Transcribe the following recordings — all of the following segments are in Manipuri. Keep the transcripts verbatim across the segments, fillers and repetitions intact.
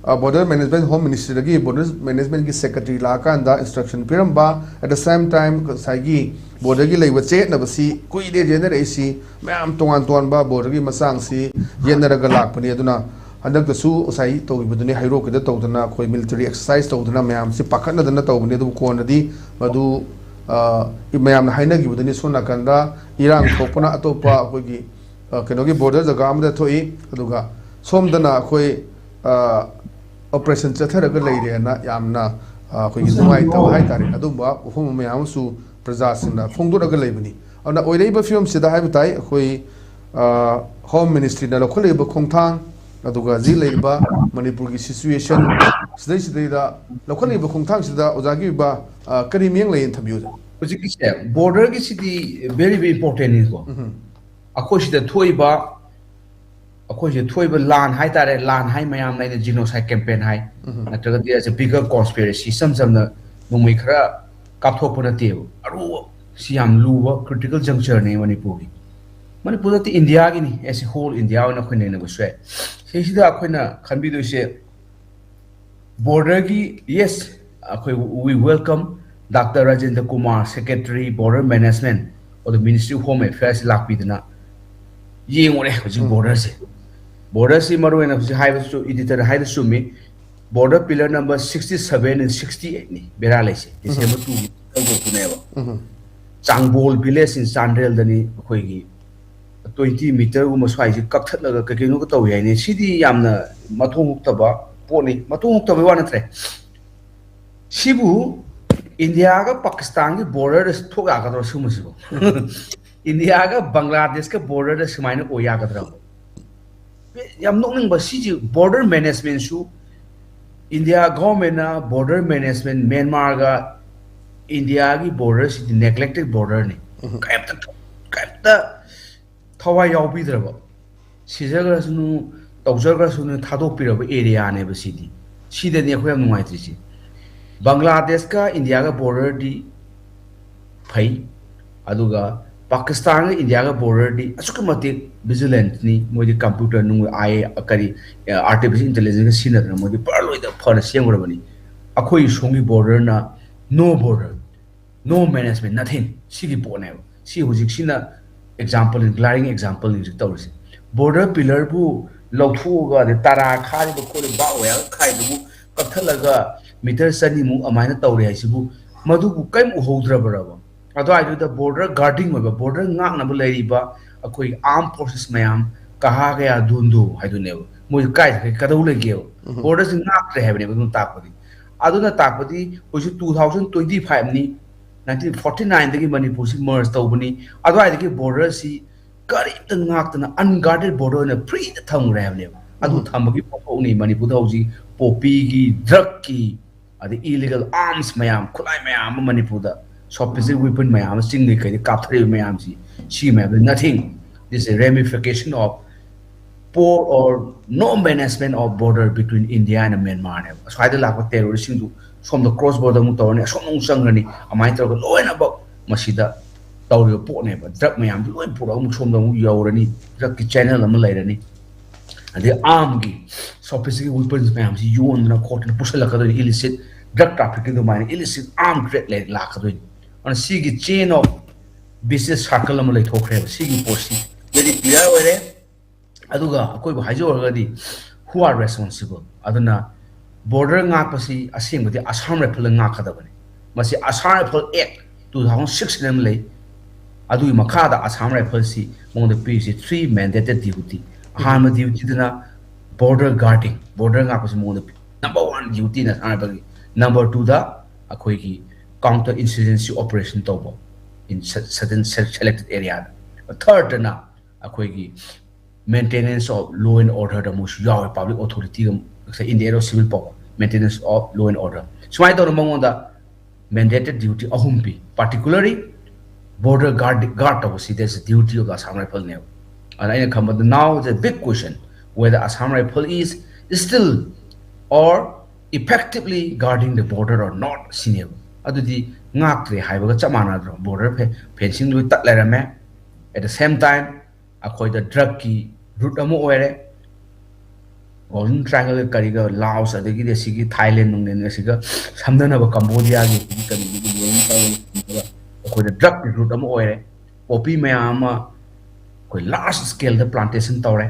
ꯕꯣꯔꯗꯔ ꯃꯦꯅꯦꯖꯃꯦꯟ, ꯍꯣꯝ ꯃꯤꯅꯤꯁꯇ꯭ꯔꯤꯗꯒꯤ ꯕꯣꯔꯗꯔ ꯃꯦꯅꯦꯖꯃꯦꯟꯒꯤ ꯁꯦꯀ꯭ꯔꯦꯇꯔꯤ ꯂꯥꯛꯑꯀꯥꯟꯗ ꯏꯟꯁꯇ꯭ꯔꯛꯁꯟ ꯄꯤꯔꯝꯕ, at the same time ꯉꯁꯥꯏꯒꯤ ꯕꯣꯔꯗꯔꯒꯤ ꯂꯩꯕ ꯆꯌꯦꯠꯅꯕꯁꯤ ꯀꯨꯏꯔꯦ ꯌꯦꯠꯅꯔꯛꯏꯁꯤ, ꯃꯌꯥꯝ ꯇꯣꯉꯥꯟ ꯇꯣꯉꯥꯟꯕ ꯕꯣꯔꯗꯔꯒꯤ ꯃꯆꯥꯡꯁꯤ ꯌꯦꯠꯅꯔꯒ ꯂꯥꯛꯄꯅꯤ꯫ ꯑꯗꯨꯅ ꯍꯟꯗꯛꯇꯁꯨ ꯉꯁꯥꯏ ꯇꯧꯈꯤꯕꯗꯨꯅꯤ, ꯍꯩꯔꯣꯛꯀꯤꯗ ꯇꯧꯗꯅ, ꯑꯩꯈꯣꯏ ꯃꯤꯂꯤꯇꯔꯤ ꯑꯦꯛꯁꯔꯁꯥꯏꯁ ꯇꯧꯗꯅ ꯃꯌꯥꯝꯁꯤ ꯄꯥꯈꯠꯅꯗꯅ ꯇꯧꯕꯅꯤ꯫ ꯑꯗꯨꯕꯨ ꯀꯣꯟꯅꯗꯤ ꯃꯗꯨ, ꯑ, ꯃꯌꯥꯝꯅ ꯍꯥꯏꯅꯈꯤꯕꯗꯨꯅꯤ, ꯁꯣꯝ ꯅꯥꯀꯟꯗ ꯏꯔꯥꯡ ꯊꯣꯛꯄꯅ ꯑꯇꯣꯞꯄ ꯑꯩꯈꯣꯏꯒꯤ, ꯑ, ꯀꯩꯅꯣꯒꯤ ꯕꯣꯔꯗꯔ ꯖꯒꯥ ꯑꯃꯗ ꯊꯣꯛꯏ, ꯑꯗꯨꯒ ꯁꯣꯝꯗꯅ ꯑꯩꯈꯣꯏ, ꯑ, ꯑꯣꯄꯔꯦꯁꯟ ꯆꯠꯊꯔꯒ ꯂꯩꯔꯦꯅ ꯌꯥꯝꯅ, ꯑ, ꯑꯩꯈꯣꯏꯒꯤ ꯅꯨꯡꯉꯥꯏꯇꯕ ꯍꯥꯏꯇꯥꯔꯦ, ꯑꯗꯨꯝꯕ ꯋꯥꯐꯝ ꯃꯌꯥꯝ ꯑꯃꯁꯨ ꯄ꯭ꯔꯖꯥꯁꯤꯡꯅ ꯐꯣꯡꯗꯣꯔꯛꯑꯒ ꯂꯩꯕꯅꯤ꯫ ꯑꯗꯨꯅ ꯑꯣꯏꯔꯛꯏꯕ ꯐꯤꯕꯝꯁꯤꯗ ꯍꯥꯏꯕ ꯇꯥꯏ, ꯑꯩꯈꯣꯏ, ꯑ, ꯍꯣꯝ ꯃꯤꯅꯤꯁꯇ꯭ꯔꯤꯅ ꯂꯧꯈꯠꯂꯛꯏꯕ ꯈꯣꯡꯊꯥꯡ, ꯑꯗꯨꯒ ꯍꯧꯖꯤꯛ ꯂꯩꯔꯤꯕ ꯃꯅꯤꯄꯨꯔꯒꯤ ꯁꯤꯆꯨꯋꯦꯁꯟ ꯁꯤꯗꯩꯁꯤꯗꯩꯗ ꯂꯧꯈꯠꯂꯛꯏꯕ ꯈꯣꯡꯊꯥꯡꯁꯤꯗ ꯑꯣꯖꯥꯒꯤ ꯑꯣꯏꯕ, ꯑ, ꯀꯔꯤ ꯃꯤꯠꯌꯦꯡ ꯂꯩꯌꯦꯅ ꯊꯝꯕꯤꯌꯨ, ꯑꯣꯖꯥ? ꯍꯧꯖꯤꯛꯀꯤꯁꯦ ꯕꯣꯔꯗꯔꯒꯤꯁꯤꯗꯤ very very important ꯅꯤꯀꯣ꯫ ꯎꯝ꯫ ꯑꯩꯈꯣꯏ ꯁꯤꯗ ꯊꯣꯛꯏꯕ, ꯑꯩꯈꯣꯏ ꯁꯤꯗ ꯊꯣꯛꯏꯕ ꯂꯥꯟ ꯍꯥꯏꯇꯥꯔꯦ, ꯂꯥꯟ ꯍꯥꯏ ꯃꯌꯥꯝꯅ ꯑꯩꯅ genocide campaign ꯍꯥꯏ, ꯎꯝ꯫ ꯅꯠꯇ꯭ꯔꯒꯗꯤ as a bigger conspiracy, ꯏꯆꯝ ꯆꯝꯅ ꯅꯣꯡꯃꯩ ꯈꯔ ꯀꯥꯞꯊꯣꯛꯄ ꯅꯠꯇꯦꯕ꯫ ꯑꯔꯨꯕ, ꯁꯤ ꯌꯥꯝ ꯂꯨꯕ critical juncture ꯅꯦ ꯃꯅꯤꯄꯨꯔꯒꯤ꯫ ꯃꯅꯤꯄꯨꯔ ꯅꯠꯇꯦ, ꯏꯟꯗꯤꯌꯥꯒꯤꯅꯤ, as a whole ꯏꯟꯗꯤꯌꯥ ꯑꯣꯏꯅ ꯑꯩꯈꯣꯏ ꯅꯩꯅꯕꯁꯨ ꯌꯥꯏ꯫ ꯁꯤꯁꯤꯗ ꯑꯩꯈꯣꯏꯅ ꯈꯟꯕꯤꯗꯣꯏꯁꯦ, ꯕꯣꯔꯗꯔꯒꯤ, yes, ꯑꯩꯈꯣꯏ we welcome Doctor Rajendra Kumar, Secretary Border Management of the Ministry of Home Affairs ꯂꯥꯛꯄꯤꯗꯅ ꯌꯦꯡꯉꯨꯔꯦ ꯍꯧꯖꯤꯛ ꯎꯝ꯫ ꯕꯣꯔꯗꯔꯁꯦ꯫ ꯕꯣꯔꯗꯔꯁꯤ ꯃꯔꯨ ꯑꯣꯏꯅ ꯍꯧꯖꯤꯛ ꯍꯥꯏꯕꯁꯨ, ꯏꯗꯤꯇꯔ ꯍꯥꯏꯗꯨ ꯆꯨꯝꯃꯤ, border pillar number sixty seven and sixty eight ꯅꯤ ꯕꯦꯔꯥ ꯂꯩꯁꯦ꯫ ꯎꯝ꯫ ꯗꯤꯁꯦꯝꯕꯔ ꯇꯨꯒꯤ ꯈꯪꯗꯣꯛꯄꯅꯦꯕ꯫ ꯎꯝ꯫ ꯆꯥꯡꯕꯣꯜ village in ꯆꯥꯟꯗꯦꯜꯗꯅꯤ ꯑꯩꯈꯣꯏꯒꯤ twenty meter ꯒꯨꯝꯕ ꯁ꯭ꯋꯥꯏꯁꯦ ꯀꯛꯊꯠꯂꯒ ꯀꯩ ꯀꯩꯅꯣꯒ ꯇꯧꯏ ꯍꯥꯏꯅꯦ꯫ ꯁꯤꯗꯤ ꯌꯥꯝꯅ ꯃꯊꯣꯡ ꯍꯨꯛꯇꯕ ꯄꯣꯠꯅꯤ꯫ ꯃꯊꯣꯡ ꯍꯨꯛꯇꯕꯩ ꯋꯥ ꯅꯠꯇ꯭ꯔꯦ꯫ ꯁꯤꯕꯨ ꯏꯟꯗꯤꯌꯥꯒ ꯄꯥꯀꯤꯁꯇꯥꯟꯒꯤ border ꯗ ꯊꯣꯛ ꯌꯥꯒꯗ꯭ꯔꯣ ꯁꯤꯒꯨꯝꯕꯁꯤꯕꯨ? ꯏꯟꯗꯤꯌꯥꯒ ꯕꯪꯒ꯭ꯂꯥꯗꯦꯁꯀ border ꯗ ꯁꯨꯃꯥꯏꯅ ꯑꯣꯏ ꯌꯥꯒꯗ꯭ꯔꯕ? ꯌꯥꯝ ꯅꯣꯛꯅꯤꯡꯕ, ꯁꯤꯁꯤ border management ꯁꯨ, ꯏꯟꯗꯤꯌꯥ government ꯅ border management, ꯃ꯭ꯌꯥꯟꯃꯥꯔꯒ ꯏꯟꯗꯤꯌꯥꯒꯤ border ꯁꯤꯗꯤ neglected border ꯅꯤ꯫ ꯎꯝ꯫ ꯀꯩꯝꯇ, ꯀꯩꯝꯇ ꯊꯋꯥꯏ ꯌꯥꯎꯕꯤꯗ꯭ꯔꯕ, ꯁꯤꯖꯈ꯭ꯔꯁꯅꯨ, ꯇꯧꯖꯈ꯭ꯔꯁꯅꯨ ꯊꯥꯗꯣꯛꯄꯤꯔꯕ area ꯅꯦꯕ ꯁꯤꯗꯤ꯫ ꯁꯤꯗꯅꯤ ꯑꯩꯈꯣꯏ ꯌꯥꯝ ꯅꯨꯡꯉꯥꯏꯇ꯭ꯔꯤꯁꯦ꯫ ꯕꯪꯒ꯭ꯂꯥꯗꯦꯁꯀ ꯏꯟꯗꯤꯌꯥꯒ border ꯗꯤ ꯐꯩ, ꯑꯗꯨꯒ ꯄꯥꯀꯤꯁꯇꯥꯟꯒ ꯏꯟꯗꯤꯌꯥꯒ ꯕꯣꯔꯗꯔꯗꯤ ꯑꯁꯨꯛꯀꯤ ꯃꯇꯤꯛ ꯚꯤꯖꯤꯂꯦꯟꯁꯅꯤ꯫ ꯃꯣꯏꯗꯤ ꯀꯝꯄ꯭ꯌꯨꯇꯔ ꯅꯨꯡ, ꯑꯥꯏ ꯑꯦ, ꯀꯔꯤ, ꯑꯥꯔꯇꯤꯐꯤꯁꯤꯌꯦꯜ ꯏꯟꯇꯦꯂꯤꯖꯦꯟꯁꯀ ꯁꯤꯖꯤꯟꯅꯗꯅ ꯃꯣꯏꯗꯤ ꯄꯨꯔꯥ ꯂꯣꯏꯅ ꯐꯅ ꯁꯦꯝꯈ꯭ꯔꯕꯅꯤ꯫ ꯑꯩꯈꯣꯏ ꯁꯣꯝꯒꯤ ꯕꯣꯔꯗꯔꯅ no border, no management, nothing꯫ ꯁꯤꯒꯤ ꯄꯣꯠꯅꯦꯕ꯫ ꯁꯤ ꯍꯧꯖꯤꯛꯁꯤꯅ ꯑꯦꯛꯖꯥꯝꯄꯜ, glaring ꯑꯦꯛꯖꯥꯝꯄꯜꯅꯤ ꯍꯧꯖꯤꯛ ꯇꯧꯔꯤꯁꯦ꯫ ꯕꯣꯔꯗꯔ ꯄꯤꯂꯔꯕꯨ ꯂꯧꯊꯣꯛꯑꯒ, ꯑꯗꯩ ꯇꯔꯥ ꯈꯥꯔꯤꯕ ꯈꯣꯠꯂꯤꯕ, ꯕꯥꯔ ꯋꯥꯌꯔ ꯈꯥꯏꯗꯨꯕꯨ ꯀꯛꯊꯠꯂꯒ ꯃꯤꯇꯔ ꯆꯅꯤꯃꯨꯛ ꯑꯗꯨꯃꯥꯏꯅ ꯇꯧꯔꯦ ꯍꯥꯏꯁꯤꯕꯨ, ꯃꯗꯨꯕꯨ ꯀꯔꯤꯝ ꯎꯍꯧꯗ꯭ꯔꯕ꯭ꯔꯕ? ꯑꯗꯨꯋꯥꯏꯗꯨꯗ ꯕꯣꯔꯗꯔ ꯒꯥꯔꯗꯤꯡ ꯑꯣꯏꯕ, ꯕꯣꯔꯗꯔ ꯉꯥꯛꯅꯕ ꯂꯩꯔꯤꯕ ꯑꯩꯈꯣꯏꯒꯤ ꯑꯥꯔꯝ ꯐꯣꯔꯁꯦꯁ ꯃꯌꯥꯝ, ꯀꯍꯥ ꯒꯌꯥ ꯗꯨꯟꯗꯨ ꯍꯥꯏꯗꯨꯅꯦꯕ꯫ ꯃꯣꯏ ꯀꯥꯏꯗ ꯀꯩꯗꯧ ꯂꯩꯒꯦꯕ? ꯕꯣꯔꯗꯔꯁꯤ ꯉꯥꯛꯇ꯭ꯔꯦ ꯍꯥꯏꯕꯅꯦꯕ ꯑꯗꯨꯅ ꯇꯥꯛꯄꯗꯤ꯫ ꯑꯗꯨꯅ ꯇꯥꯛꯄꯗꯤ ꯍꯧꯖꯤꯛ two thousand twenty five ꯅꯤ, nineteen forty nine ꯗꯒꯤ ꯃꯅꯤꯄꯨꯔꯁꯤ ꯃꯔꯖ ꯇꯧꯕꯅꯤ꯫ ꯑꯗꯨꯋꯥꯏꯗꯒꯤ ꯕꯣꯔꯗꯔꯁꯤ ꯀꯔꯤꯝꯇ ꯉꯥꯛꯇꯅ ꯑꯟꯒꯥꯔꯗꯦꯗ ꯕꯣꯔꯗꯔ ꯑꯣꯏꯅ ꯐ꯭ꯔꯤꯗ ꯊꯝꯈ꯭ꯔꯦ ꯍꯥꯏꯕꯅꯦꯕ꯫ ꯑꯗꯨ ꯊꯝꯕꯒꯤ ꯄꯣꯠꯊꯣꯛꯅꯤ ꯃꯅꯤꯄꯨꯔꯗ ꯍꯧꯖꯤꯛ ꯄꯣꯄꯤꯒꯤ, ꯗ꯭ꯔꯛꯀꯤ, ꯑꯗꯩ ꯏꯂꯤꯒꯦꯜ ꯑꯥꯔꯝꯁ ꯃꯌꯥꯝ, ꯈꯨꯠꯂꯥꯏ ꯃꯌꯥꯝ ꯑꯃ ꯃꯅꯤꯄꯨꯔꯗ, ꯁꯣꯐꯤꯁꯇꯤꯛ ꯋꯦꯄꯟ ꯃꯌꯥꯝ ꯑꯃ ꯆꯤꯡꯗꯩ ꯀꯩꯗꯩ ꯀꯥꯞꯊꯔꯛꯏꯕ ꯃꯌꯥꯝꯁꯤ, ꯁꯤ ꯃꯌꯥꯝꯗꯨ nothing, this is ramification of poor or no management of border between India and Myanmar ꯅꯦꯕ꯫ ꯑꯁ꯭ꯋꯥꯏꯗ ꯂꯥꯛꯄ ꯇꯦꯔꯣꯔꯤꯁꯁꯤꯡꯗꯨ ꯁꯣꯝꯗ ꯀ꯭ꯔꯣꯁ ꯕꯣꯔꯗꯔ ꯑꯃꯨꯛ ꯇꯧꯔꯅꯤ, ꯑꯁꯣꯝꯗ ꯑꯃꯨꯛ ꯆꯪꯈ꯭ꯔꯅꯤ, ꯑꯗꯨꯃꯥꯏꯅ ꯇꯧꯔꯒ ꯂꯣꯏꯅꯃꯛ ꯃꯁꯤꯗ ꯇꯧꯔꯤꯕ ꯄꯣꯠꯅꯦꯕ꯫ ꯗ꯭ꯔꯛ ꯃꯌꯥꯝꯗꯨ ꯂꯣꯏ ꯄꯨꯔꯛꯑꯒ ꯑꯃꯨꯛ ꯁꯣꯝꯗ ꯑꯃꯨꯛ ꯌꯧꯔꯅꯤ, ꯗ꯭ꯔꯛꯀꯤ ꯆꯦꯅꯦꯜ ꯑꯃ ꯂꯩꯔꯅꯤ꯫ ꯑꯗꯩ ꯑꯥꯔꯝꯒꯤ ꯁꯣꯐꯤꯁꯇꯤꯛ ꯋꯦꯄꯟꯁ ꯃꯌꯥꯝꯁꯤ ꯌꯣꯟꯗꯅ ꯈꯣꯠꯇꯅ ꯄꯨꯁꯜꯂꯛꯀꯗꯣꯏꯅꯤ, ꯏꯂꯤꯁꯤꯠ ꯗ꯭ꯔꯛ ꯇ꯭ꯔꯥꯐꯤꯛꯀꯤꯡ ꯑꯗꯨꯃꯥꯏꯅ ꯏꯂꯤꯁꯤꯠ ꯑꯥꯔꯝ ꯇ꯭ꯔꯦꯗ ꯂꯥꯛꯀꯗꯣꯏꯅꯤ꯫ ꯑꯗꯨꯅ ꯁꯤꯒꯤ ꯆꯦꯟ ꯑꯣꯐ ꯕꯤꯁꯅꯦꯁ ꯁꯥꯔꯀꯜ ꯑꯃ ꯂꯩꯊꯣꯛꯈ꯭ꯔꯦꯕ꯫ ꯁꯤꯒꯤ ꯄꯣꯠꯁꯤ very clear ꯑꯣꯏꯔꯦ꯫ ꯑꯗꯨꯒ ꯑꯩꯈꯣꯏꯕꯨ ꯍꯥꯏꯖꯧꯔꯒꯗꯤ, who are responsible? ꯑꯗꯨꯅ ꯕꯣꯔꯗꯔ ꯉꯥꯛꯄꯁꯤ ꯑꯁꯦꯡꯕꯗꯤ ꯑꯁꯥꯝ ꯔꯥꯏꯐꯜꯅ ꯉꯥꯛꯀꯗꯕꯅꯤ꯫ ꯃꯁꯤ ꯑꯁꯥꯝ ꯔꯥꯏꯐꯜ ꯑꯦꯛ two thousand six ꯍꯥꯏꯅ ꯑꯃ ꯂꯩ꯫ ꯑꯗꯨꯒꯤ ꯃꯈꯥꯗ ꯑꯁꯥꯝ ꯔꯥꯏꯐꯜꯁꯤ ꯃꯉꯣꯟꯗ ꯄꯤꯔꯤꯁꯤ three mandated duty꯫ ꯑꯍꯥꯟꯕ ꯗ꯭ꯌꯨꯇꯤꯗꯨꯅ ꯕꯣꯔꯗꯔ ꯒꯥꯔꯗꯤꯡ, ꯕꯣꯔꯗꯔ ꯉꯥꯛꯄꯁꯤ ꯃꯉꯣꯟꯗ ꯄꯤ꯫ ꯅꯝꯕꯔ ꯋꯥꯟ ꯗ꯭ꯌꯨꯇꯤꯅ ꯑꯁꯥꯝ ꯔꯥꯏꯐꯜꯒꯤ꯫ ꯅꯝꯕꯔ ꯇꯨꯗ ꯑꯩꯈꯣꯏꯒꯤ ꯀꯥꯎꯟꯇꯔ ꯏꯟꯁꯔꯖꯦꯟꯁꯤ ꯑꯣꯄꯔꯦꯁꯟ ꯇꯧꯕ, in cer-, certain cer-, selected areaꯗ꯫ ꯊꯔꯗꯇꯅ ꯑꯩꯈꯣꯏꯒꯤ maintenance of law and orderꯗ ꯑꯃꯨꯛꯁꯨ ꯌꯥꯎꯋꯦ, ꯄꯕ꯭ꯂꯤꯛ ꯑꯣꯊꯣꯔꯤꯇꯤꯒ, ꯉꯁꯥꯏ in the area of civil power, maintenance of law and order꯫ ꯁꯨꯃꯥꯏꯅ ꯇꯧꯅ ꯃꯉꯣꯟꯗ mandated duty ꯑꯍꯨꯝ ꯄꯤ꯫ Particularly border guard, guard ꯇꯧꯕꯁꯤ, that's the duty of the Assam Rifle ꯅꯦꯕ꯫ ꯑꯗꯨꯅ ꯑꯩꯅ ꯈꯟꯕꯗ, now the big question, whether Assam Rifle is still or effectively guarding the border or not ꯁꯤꯅꯦꯕ꯫ ꯑꯗꯨꯗꯤ ꯉꯥꯛꯇ꯭ꯔꯦ ꯍꯥꯏꯕꯒ ꯆꯞ ꯃꯥꯟꯅꯗ꯭ꯔꯣ? Border fencing ꯂꯣꯏ ꯇꯠ ꯂꯩꯔꯝꯃꯦ꯫ At the same time, ꯑꯩꯈꯣꯏꯗ drugꯀꯤ route ꯑꯃ ꯑꯣꯏꯔꯦ꯫ Golden Triangle ꯀꯔꯤꯒ, Laos ꯑꯗꯒꯤꯗꯤ ꯑꯁꯤꯒꯤ Thailand ꯅꯨꯡꯂꯦꯟ ꯑꯁꯤꯒ ꯁꯝꯅꯅꯕ Cambodiaꯒꯤ ꯀꯔꯤꯒꯤ ꯑꯩꯈꯣꯏꯗ drugꯀꯤ route ꯑꯃ ꯑꯣꯏꯔꯦ꯫ Poppy ꯃꯌꯥꯝ ꯑꯃ ꯑꯩꯈꯣꯏ large scaleꯗ plantation ꯇꯧꯔꯦ꯫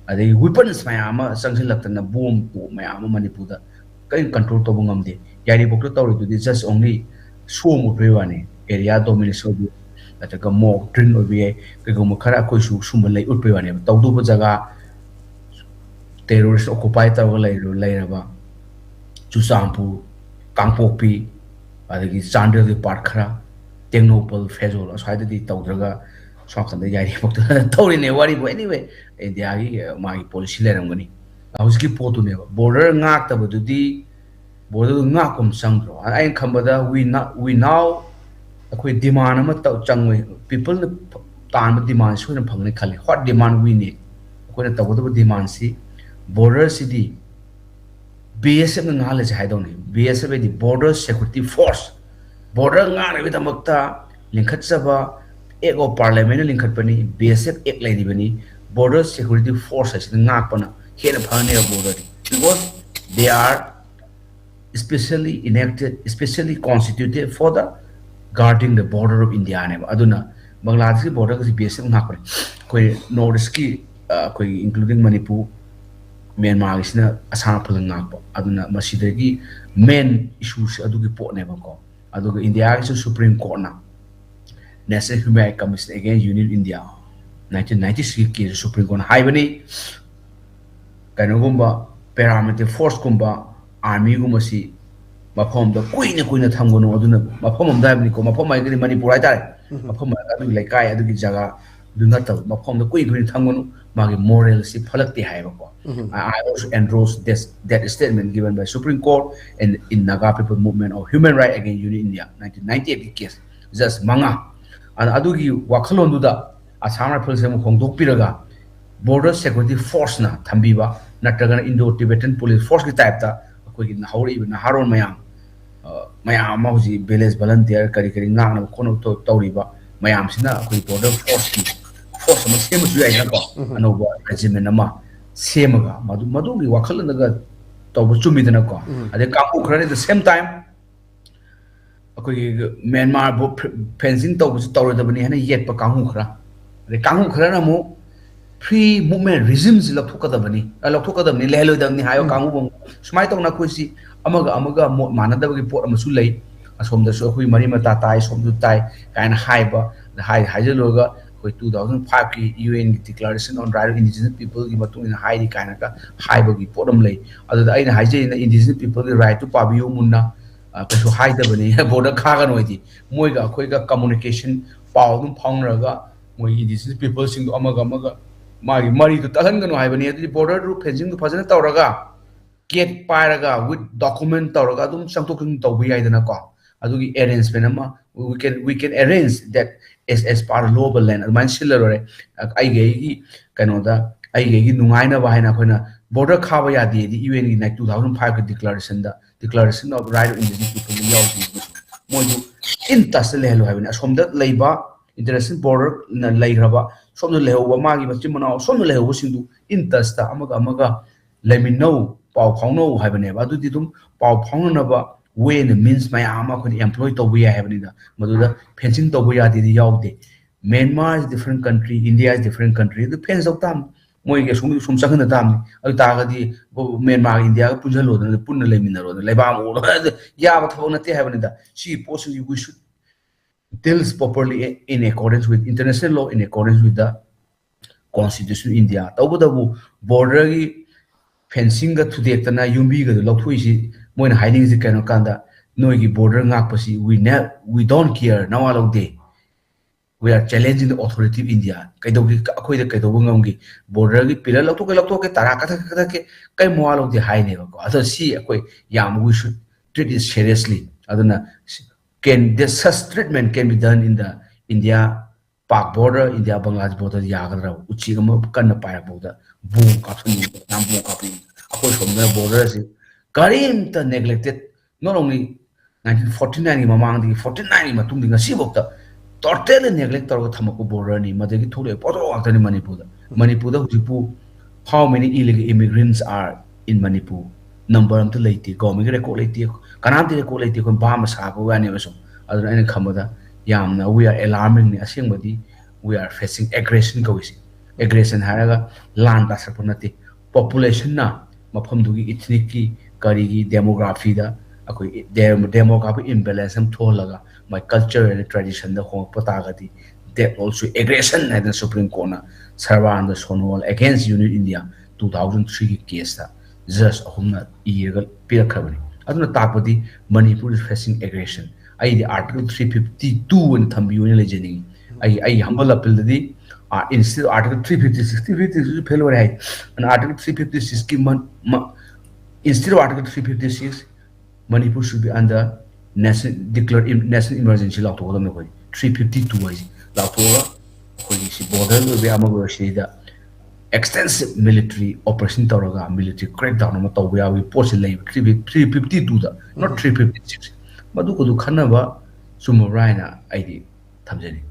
ꯑꯗꯒꯤ weapons ꯃꯌꯥꯝ ꯑꯃ ꯆꯪꯁꯤꯜꯂꯛꯇꯅ bomb ꯃꯌꯥꯝ ꯑꯃ ꯃꯅꯤꯄꯨꯔꯗ ꯀꯔꯤꯝ control ꯇꯧꯕ ꯉꯝꯗꯦ꯫ ꯌꯥꯏꯔꯤꯄꯣꯛꯇ ꯇꯧꯔꯤꯗꯨꯗꯤ just only show ꯑꯃ ꯎꯠꯄꯩ ꯋꯥꯅꯤ, area domination ꯑꯣꯏꯕ ꯅꯠꯇ꯭ꯔꯒ mock drill ꯑꯣꯏꯕ ꯌꯥꯏ, ꯀꯩꯒꯨꯝꯕ ꯈꯔ ꯑꯩꯈꯣꯏꯁꯨ ꯁꯨꯝꯕ ꯂꯩ ꯎꯠꯄꯩ ꯋꯥꯅꯦꯕ꯫ ꯇꯧꯗꯧꯕ ꯖꯒꯥ terrorist occupy ꯇꯧꯔꯒ ꯂꯩꯔ-, ꯂꯩꯔꯕ ꯆꯨꯔꯆꯥꯟꯄꯨꯔ, ꯀꯥꯡꯄꯣꯛꯄꯤ, ꯑꯗꯒꯤ ꯆꯥꯟꯗꯦꯜꯒꯤ part ꯈꯔ, ꯇꯦꯡꯅꯧꯄꯜ, ꯐꯦꯖꯣꯜ ꯑꯁ꯭ꯋꯥꯏꯗꯗꯤ ꯇꯧꯗ꯭ꯔꯒ ꯁꯣꯝ ꯅꯥꯀꯟꯗ ꯌꯥꯏꯔꯤꯄꯣꯛꯇ ꯇꯧꯔꯤꯅꯦ ꯋꯥꯔꯤꯕꯨ꯫ Anyway, ꯏꯟꯗꯤꯌꯥꯒꯤ ꯃꯥꯒꯤ policy ꯂꯩꯔꯝꯒꯅꯤ꯫ ꯍꯧꯖꯤꯛꯀꯤ ꯄꯣꯠꯇꯨꯅꯦꯕ, border ꯉꯥꯛꯇꯕꯗꯨꯗꯤ borderꯗꯨ ꯉꯥꯛꯄ ꯑꯃ ꯆꯪꯗ꯭ꯔꯣ? ꯑꯩꯅ ꯈꯟꯕꯗ we no-, we now ꯑꯩꯈꯣꯏ demand ꯑꯃ ꯇꯧ-, ꯆꯪꯉꯣꯏ꯫ Peopleꯅ ꯇꯥꯟꯕ demand ꯁꯣꯏꯗꯅ ꯐꯪꯒꯅꯤ ꯈꯜꯂꯤ꯫ What demand we need? ꯑꯩꯈꯣꯏꯅ ꯇꯧꯒꯗꯕ demandꯁꯤ borderꯁꯤꯗꯤ BSFꯅ ꯉꯥꯛꯍꯜꯂꯁꯦ ꯍꯥꯏꯗꯧꯅꯤ꯫ BSF ꯍꯥꯏꯗꯤ Border Security Force꯫ Border ꯉꯥꯛꯅꯕꯒꯤꯗꯃꯛꯇ ꯂꯤꯡꯈꯠꯆꯕ Act of Parliamentꯅ ꯂꯤꯡꯈꯠꯄꯅꯤ, BSF Act ꯂꯩꯔꯤꯕꯅꯤ꯫ Border Security Force ꯍꯥꯏꯁꯤꯅ ꯉꯥꯛꯄꯅ ꯍꯦꯟꯅ ꯐꯒꯅꯦꯕ borderꯗꯤ, because they are specially enacted, specially constituted for the guarding the border of Indiaꯅꯦꯕ꯫ ꯑꯗꯨꯅ ꯕꯪꯒ꯭ꯂꯥꯗꯦꯁꯀꯤ borderꯒꯁꯤ BSF ꯉꯥꯛꯄꯅꯦ꯫ ꯑꯩꯈꯣꯏ North Eastꯀꯤ, ꯑ, ꯑꯩꯈꯣꯏꯒꯤ including ꯃꯅꯤꯄꯨꯔ, ꯃ꯭ꯌꯥꯟꯃꯥꯔꯒꯤꯁꯤꯅ ꯑꯁꯥꯝ ꯔꯥꯏꯐꯜꯅ ꯉꯥꯛꯄ꯫ ꯑꯗꯨꯅ ꯃꯁꯤꯗꯒꯤ main issueꯁꯦ ꯑꯗꯨꯒꯤ ꯄꯣꯠꯅꯦꯕꯀꯣ꯫ ꯑꯗꯨꯒ ꯏꯟꯗꯤꯌꯥꯒꯤꯁꯨ Supreme Courtꯅ National Human Rights Commission against Union India nineteen ninety sixꯀꯤ case Supreme Courtꯅ ꯍꯥꯏꯕꯅꯤ, ꯀꯩꯅꯣꯒꯨꯝꯕ paramilitary forceꯀꯨꯝꯕ armyꯒꯨꯝꯕꯁꯤ ꯃꯐꯝ ꯑꯃꯗ ꯀꯨꯏꯅ ꯀꯨꯏꯅ ꯊꯝꯒꯅꯨ꯫ ꯑꯗꯨꯅ ꯃꯐꯝ ꯑꯃꯗ ꯍꯥꯏꯕꯅꯤꯀꯣ, ꯃꯐꯝ ꯍꯥꯏꯔꯒꯗꯤ ꯃꯅꯤꯄꯨꯔ ꯍꯥꯏꯇꯥꯔꯦ, ꯎꯝ꯫ ꯃꯐꯝ ꯑꯗꯨꯒꯤ ꯂꯩꯀꯥꯏ ꯑꯗꯨꯒꯤ ꯖꯒꯥ ꯑꯗꯨ ꯅꯠꯇꯕ ꯃꯐꯝꯗ ꯀꯨꯏ ꯀꯨꯏꯅ ꯊꯝꯒꯅꯨ, ꯃꯥꯒꯤ moralꯁꯤ ꯐꯠꯂꯛꯇꯦ ꯍꯥꯏꯕꯀꯣ꯫ ꯎꯝ꯫ I, I also endorse this, that statement given by Supreme Court and in Naga People Movement of Human Right against Union India nineteen ninety eightꯀꯤ case, just ꯃꯉꯥ꯫ ꯑꯗ ꯑꯗꯨꯒꯤ ꯋꯥꯈꯜꯂꯣꯟꯗꯨꯗ ꯑꯁꯥꯝ ꯔꯥꯏꯐꯜꯁꯦ ꯑꯃꯨꯛ ꯍꯣꯡꯗꯣꯛꯄꯤꯔꯒ Border Security Forceꯅ ꯊꯝꯕꯤꯕ, ꯅꯠꯇ꯭ꯔꯒꯅ Indo-Tibetan Police Forceꯀꯤ typeꯇ ꯑꯩꯈꯣꯏꯒꯤ ꯍꯧꯔꯛꯏꯕ ꯅꯍꯥꯔꯣꯜ ꯃꯌꯥꯝ ꯃꯌꯥꯝ ꯑꯃ ꯍꯧꯖꯤꯛ village volunteer ꯀꯔꯤ ꯀꯔꯤ ꯉꯥꯛꯅꯕ ꯈꯣꯠꯅꯕ ꯇꯧ- ꯇꯧꯔꯤꯕ ꯃꯌꯥꯝꯁꯤꯅ ꯑꯩꯈꯣꯏ border force ꯀꯤ force ꯑꯃ ꯁꯦꯝꯕꯁꯨ ꯌꯥꯏꯗꯅꯀꯣ꯫ ꯑꯅꯧꯕ regiment ꯑꯃ ꯁꯦꯝꯃꯒ ꯃꯗꯨ ꯃꯗꯨꯒꯤ ꯋꯥꯈꯜꯂꯣꯟꯗꯒ ꯇꯧꯕ ꯆꯨꯝꯃꯤꯗꯅꯀꯣ꯫ ꯑꯗꯩ ꯀꯥꯡꯕꯨ ꯈꯔꯅ the same time ꯑꯩꯈꯣꯏꯒꯤ ꯃ꯭ꯌꯥꯟꯃꯥꯔꯕꯨ fencing ꯇꯧꯕꯁꯤ ꯇꯧꯔꯣꯏꯗꯕꯅꯤ ꯍꯥꯏꯅ ꯌꯦꯠꯄ ꯀꯥꯡꯕꯨ ꯈꯔ, ꯑꯗꯩ ꯀꯥꯡꯕꯨ ꯈꯔꯅ ꯑꯃꯨꯛ free movement regime ꯁꯤ ꯂꯧꯊꯣꯛꯀꯗꯕꯅꯤ, ꯑ, ꯂꯧꯊꯣꯛꯀꯗꯕꯅꯤ, ꯂꯩꯍꯜꯂꯣꯏꯗꯕꯅꯤ ꯍꯥꯏꯕ ꯀꯥꯡꯕꯨ ꯑꯃꯨꯛ꯫ ꯁꯨꯃꯥꯏꯅ ꯇꯧꯅ ꯑꯩꯈꯣꯏꯁꯤ ꯑꯃꯒ ꯑꯃꯒ ꯃꯣꯠ ꯃꯥꯟꯅꯗꯕꯒꯤ ꯄꯣꯠ ꯑꯃꯁꯨ ꯂꯩ꯫ ꯑꯁꯣꯝꯗꯁꯨ ꯑꯩꯈꯣꯏ ꯃꯔꯤ ꯃꯇꯥ ꯇꯥꯏ, ꯁꯣꯝꯗꯁꯨ ꯇꯥꯏ ꯀꯥꯏꯅ ꯍꯥꯏꯕ, ꯑꯗ ꯍꯥꯏ-, ꯍꯥꯏꯖꯜꯂꯨꯔꯒ ꯑꯩꯈꯣꯏ two thousand five ꯀꯤ U N ꯒꯤ Declaration on Right of Indigenous People ꯒꯤ ꯃꯇꯨꯡ ꯏꯟꯅ ꯍꯥꯏꯔꯤ ꯀꯥꯏꯅꯒ ꯍꯥꯏꯕꯒꯤ ꯄꯣꯠ ꯑꯃ ꯂꯩ꯫ ꯑꯗꯨꯗ ꯑꯩꯅ ꯍꯥꯏꯖꯩꯅ, indigenous people ꯒꯤ right ꯇꯨ ꯄꯥꯕꯤꯌꯨ ꯃꯨꯟꯅ꯫ ꯑ, ꯀꯩꯁꯨ ꯍꯥꯏꯗꯕꯅꯤ꯫ Border ꯈꯥꯒꯅꯣ ꯍꯥꯏꯗꯤ ꯃꯣꯏꯒ ꯑꯩꯈꯣꯏꯒ communication, ꯄꯥꯎ ꯑꯗꯨꯝ ꯐꯥꯎꯅꯔꯒ ꯃꯣꯏ indigenous people ꯁꯤꯡꯗꯣ ꯑꯃꯒ ꯑꯃꯒ ꯃꯥꯒꯤ ꯃꯔꯤꯗꯣ ꯇꯠꯍꯟꯒꯅꯨ ꯍꯥꯏꯕꯅꯤ꯫ ꯑꯗꯨꯗꯤ border ꯗꯨ fencing ꯗꯨ ꯐꯖꯅ ꯇꯧꯔꯒ, gate ꯄꯥꯏꯔꯒ, with document ꯇꯧꯔꯒ ꯑꯗꯨꯝ ꯆꯪꯊꯣꯛ ꯆꯪꯁꯤꯟ ꯇꯧꯕ ꯌꯥꯏꯗꯅꯀꯣ꯫ ꯑꯗꯨꯒꯤ arrangement ꯑꯃ, we can, we can arrange that as, as per law of land, ꯑꯗꯨꯃꯥꯏꯅ ꯁꯤꯜꯂ ꯂꯣꯏꯔꯦ꯫ ꯑꯩꯒꯤ, ꯑꯩꯒꯤ ꯀꯩꯅꯣꯗ, ꯑꯩꯒꯤ, ꯑꯩꯒꯤ ꯅꯨꯡꯉꯥꯏꯅꯕ ꯍꯥꯏꯅ ꯑꯩꯈꯣꯏꯅ border ꯈꯥꯕ ꯌꯥꯗꯦꯗꯤ U N ꯒꯤ two thousand five ꯀꯤ declaration the, Declaration of Right of Indigenous People ꯗ ꯌꯥꯎꯗꯦ꯫ ꯃꯣꯏꯗꯨ in touch ꯇ ꯂꯩꯍꯜꯂꯨ ꯍꯥꯏꯕꯅꯤ꯫ ꯑꯁꯣꯝꯗ ꯂꯩꯕ international border ꯅ ꯂꯩꯈ꯭ꯔꯕ, ꯁꯣꯝꯗ ꯂꯩꯍꯧꯕ ꯃꯥꯒꯤ ꯃꯆꯤꯟ ꯃꯅꯥꯎ ꯁꯣꯝꯗ ꯂꯩꯍꯧꯕꯁꯤꯡꯗꯨ in touch ꯇ ꯑꯃꯒ ꯑꯃꯒ ꯂꯩꯃꯤꯟꯅꯧ, ꯄꯥꯎ ꯐꯥꯎꯅꯧ ꯍꯥꯏꯕꯅꯦꯕ꯫ ꯑꯗꯨꯗꯤ ꯑꯗꯨꯝ ꯄꯥꯎ ꯐꯥꯎꯅꯅꯕ way and means ꯃꯌꯥꯝ ꯑꯃ ꯑꯩꯈꯣꯏꯅ employ ꯇꯧꯕ ꯌꯥꯏ ꯍꯥꯏꯕꯅꯤꯗ꯫ ꯃꯗꯨꯗ fencing ꯇꯧꯕ ꯌꯥꯗꯦꯗꯤ ꯌꯥꯎꯗꯦ꯫ Myanmar is different country, India is different country, ꯑꯗꯨ fence ꯇꯧ ꯇꯥꯕꯅꯤ꯫ ꯃꯣꯏꯒꯤ ꯑꯁꯣꯝꯒꯤ ꯁꯨꯝ ꯆꯪꯍꯟꯅ ꯇꯥꯕꯅꯤ꯫ ꯑꯗꯨ ꯇꯥꯔꯒꯗꯤ ꯃ꯭ꯌꯥꯟꯃꯥꯔꯒ ꯏꯟꯗꯤꯌꯥꯒ ꯄꯨꯟꯁꯤꯜꯂꯣꯗꯅ, ꯄꯨꯟꯅ ꯂꯩꯃꯤꯟꯅꯔꯣꯗꯅ, ꯂꯩꯕꯥꯛ ꯑꯃ ꯑꯣꯜꯂꯣ꯫ ꯌꯥꯕ ꯊꯕꯛ ꯅꯠꯇꯦ ꯍꯥꯏꯕꯅꯤꯗ꯫ ꯁꯤꯒꯤ ꯄꯣꯠꯁꯤꯡꯁꯤ we should deals properly in accordance with international law, in accordance with the constitution of India꯫ ꯇꯧꯕꯇꯕꯨ border ꯒꯤ fencing ꯒ ꯊꯨꯗꯦꯛꯇꯅ ꯌꯨꯝꯕꯤꯒꯗꯨ ꯂꯧꯊꯣꯛꯏꯁꯤ, ꯃꯣꯏꯅ ꯍꯥꯏꯅꯤꯡꯉꯤꯁꯤ ꯀꯩꯅꯣ ꯀꯥꯟꯗ, ꯅꯣꯏꯒꯤ border ꯉꯥꯛꯄꯁꯤ we ne-, we don't care, ꯅꯋꯥ ꯂꯧꯗꯦ꯫ We are challenging the authority of India꯫ ꯀꯩꯗꯧꯒꯦ, ꯑꯩꯈꯣꯏꯗ ꯀꯩꯗꯧꯕ ꯉꯝꯒꯦ? Border ꯒꯤ pillar ꯂꯧꯊꯣꯛꯀꯦ, ꯂꯧꯊꯣꯛꯀꯦ, ꯇꯔꯥ ꯀꯛꯊꯛꯀꯦ, ꯀꯛꯊꯛꯀꯦ, ꯀꯩ ꯃꯋꯥ ꯂꯧꯗꯦ ꯍꯥꯏꯅꯦꯕꯀꯣ꯫ ꯑꯗꯣ ꯁꯤ ꯑꯩꯈꯣꯏ ꯌꯥꯝ, we should treat it seriously꯫ ꯑꯗꯨꯅ can, this such treatment can be done in the India, Pak border, India Bangladesh border ꯗ ꯌꯥꯒꯗ꯭ꯔꯕ? ꯎꯆꯦꯛ ꯑꯃ ꯀꯟꯅ ꯄꯥꯏꯔꯛꯄꯗ bomb ꯀꯥꯞꯁꯤꯟꯅꯤꯡꯕ, ꯌꯥꯝ bomb ꯀꯥꯞꯅꯤꯡꯕ꯫ ꯑꯩꯈꯣꯏ ꯁꯣꯝꯗ border ꯁꯤ ꯀꯔꯤꯝꯇ neglected, not only nineteen forty ꯅꯥꯏꯟꯒꯤ ꯃꯃꯥꯡꯗꯒꯤ ꯐꯣꯔꯇꯤ ꯅꯥꯏꯟꯒꯤ ꯃꯇꯨꯡꯗꯤ ꯉꯁꯤꯐꯥꯎꯗ totally neglect ꯇꯧꯔꯒ ꯊꯝꯃꯛꯄ borderꯅꯤ꯫ ꯃꯗꯒꯤ ꯊꯣꯛꯂꯛꯏꯕ ꯄꯣꯠꯊꯣꯛ ꯉꯥꯛꯇꯅꯤ ꯃꯅꯤꯄꯨꯔꯗ꯫ ꯃꯅꯤꯄꯨꯔꯗ ꯍꯧꯖꯤꯛꯄꯨ how many illegal immigrants are in Manipur? Number ꯑꯝꯇ ꯂꯩꯇꯦ, governmentꯒꯤ record ꯂꯩꯇꯦ, ꯀꯅꯥꯝꯇ record ꯂꯩꯇꯦ꯫ ꯑꯩꯈꯣꯏ ꯚꯥꯞ ꯑꯃ ꯁꯥꯕ ꯋꯥꯅꯦꯕ ꯁꯨꯝ꯫ ꯑꯗꯨꯅ ꯑꯩꯅ ꯈꯟꯕꯗ ꯌꯥꯝꯅ we are alarmingꯅꯤ꯫ ꯑꯁꯦꯡꯕꯗꯤ we are facing aggression ꯀꯧꯏꯁꯦ꯫ Aggression ꯍꯥꯏꯔꯒ ꯂꯥꯟ ꯇꯥꯁꯜꯂꯛꯄ ꯅꯠꯇꯦ, populationꯅ ꯃꯐꯝꯗꯨꯒꯤ ethnicꯀꯤ ꯀꯔꯤꯒꯤ demographyꯗ ꯑꯩꯈꯣꯏ demographic imbalance ꯑꯃ ꯊꯣꯛꯍꯜꯂꯒ my culture and traditionꯗ ꯍꯣꯡꯉꯛꯄ ꯇꯥꯔꯒꯗꯤ that also aggression ꯍꯥꯏꯗꯅ Supreme Courtꯅ ꯁꯔꯕꯥꯅꯟꯗ ꯁꯣꯅꯣꯋꯥꯜ against Union India two thousand threeꯒꯤ caseꯇ judge ꯑꯍꯨꯝꯅ ꯏꯔꯒ ꯄꯤꯔꯛꯈ꯭ꯔꯕꯅꯤ꯫ ꯑꯗꯨꯅ ꯇꯥꯛꯄꯗꯤ Manipur is facing aggression꯫ ꯑꯩꯗꯤ Article three fifty two ꯑꯣꯏꯅ ꯊꯝꯕꯤꯌꯨ ꯑꯣꯏꯅ ꯂꯩꯖꯅꯤꯡꯉꯤ꯫ ꯑꯩ ꯑꯩꯒꯤ humble appealꯗꯗꯤ instead of Article three fifty six, three fifty six fail ꯑꯣꯏꯔꯦ ꯍꯥꯏ꯫ ꯑꯗꯨꯅ Article three fifty sixꯀꯤ instead of Article three fifty six, Manipur should be under national declare national emergency ꯂꯥꯎꯊꯣꯛꯀꯗꯕꯅꯤ꯫ ꯑꯩꯈꯣꯏ three fifty two ꯍꯥꯏꯁꯤ ꯂꯥꯎꯊꯣꯛꯑꯒ ꯑꯩꯈꯣꯏꯒꯤ ꯁꯤ border ꯑꯣꯏꯕ ꯑꯃꯒ ꯑꯣꯏꯔ ꯁꯤꯗ extensive military operation ꯇꯧꯔꯒ military crackdown ꯑꯃ ꯇꯧꯕ ꯌꯥꯕꯒꯤ ꯄꯣꯠꯁꯤ ꯂꯩꯕ three fifty twoꯗ, not three fifty six꯫ ꯃꯗꯨꯒꯗꯨ ꯈꯟꯅꯕ ꯆꯨꯝꯃꯕ꯭ꯔꯥ ꯍꯥꯏꯅ ꯑꯩꯗꯤ ꯊꯝꯖꯅꯤꯡꯉꯤ꯫